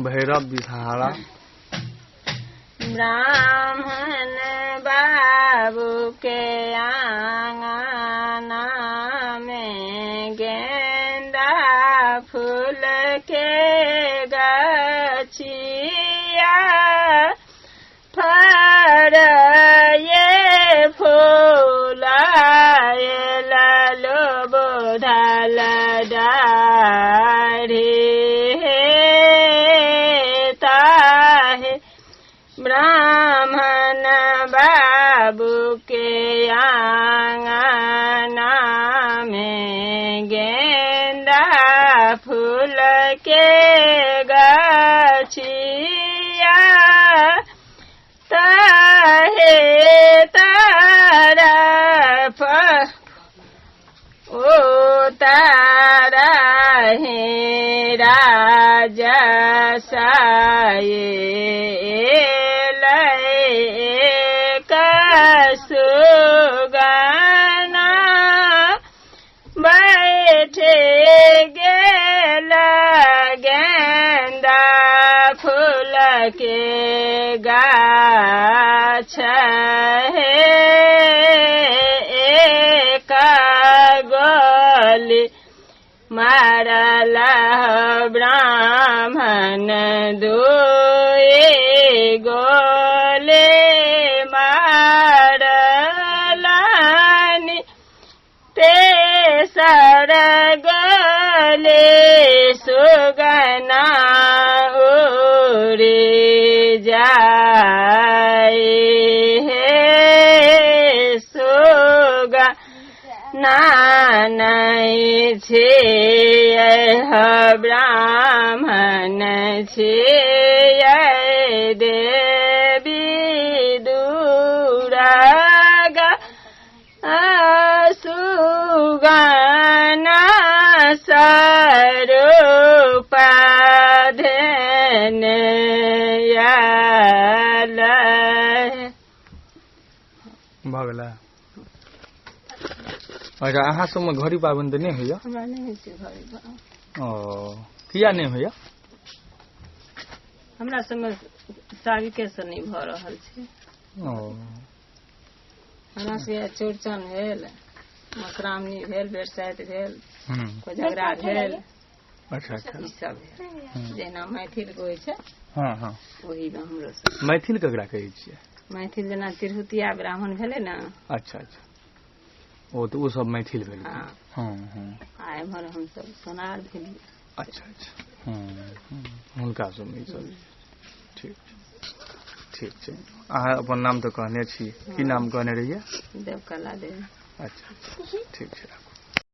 भैरव विषहारा। ब्राह्मण बाबू के आंगना में गेंदा फूल के गछिया फरये फूलायल लोबधल डाढ़ी ताहे ब्राह्मण बाबू के आंगना में गेंदा फूल के गछिया ताहे तरफ ओ तारा हे राजा साये लय कसुगाना बैठे गेल गेंदा फूल के गाछ हे एक गोली मारल ब्राह्मण दुए गोले मारलानी तेसर गोले सुगना उड़े जाए हे सुगा नानै छियै ब्राह्मण छियै देवी दुर्गा सुगना स्वरूप धेन आयल। भऽ गेलै। अच्छा, अहाँ सबमे घड़ी पाबनि तऽ नहि होइया? हमरा नहि होइ छै घड़ी पाबनि। ओ किया नहि होइया? हमरा सबमे साविके से नहि भऽ रहल छै। ओ हमरा सबके चौड़चन भेल, मधुश्रावणी भेल, बरसाइत भेल, कोजगरा भेल। अच्छा अच्छा। ई सब भेल जेना मैथिलके होइ छै। हँ हँ। ओहीमे हमरो सब। मैथिल ककरा कहै छियै? मैथिल जेना तिरहुतिया ब्राह्मण भेलै ने। अच्छा अच्छा, ओ तऽ ओ सब मैथिल भेल। हँ। हँ हँ। आ एम्हर हमसब सोनार भेलियै। अच्छा अच्छा, हँ, हुनका सबमे ई सब। ठीक ठीक छै। अहाँ अपन नाम तऽ कहने छी, की नाम कहने रहियै? देवकला देवी। अच्छा अच्छा, ठीक छै, राखू।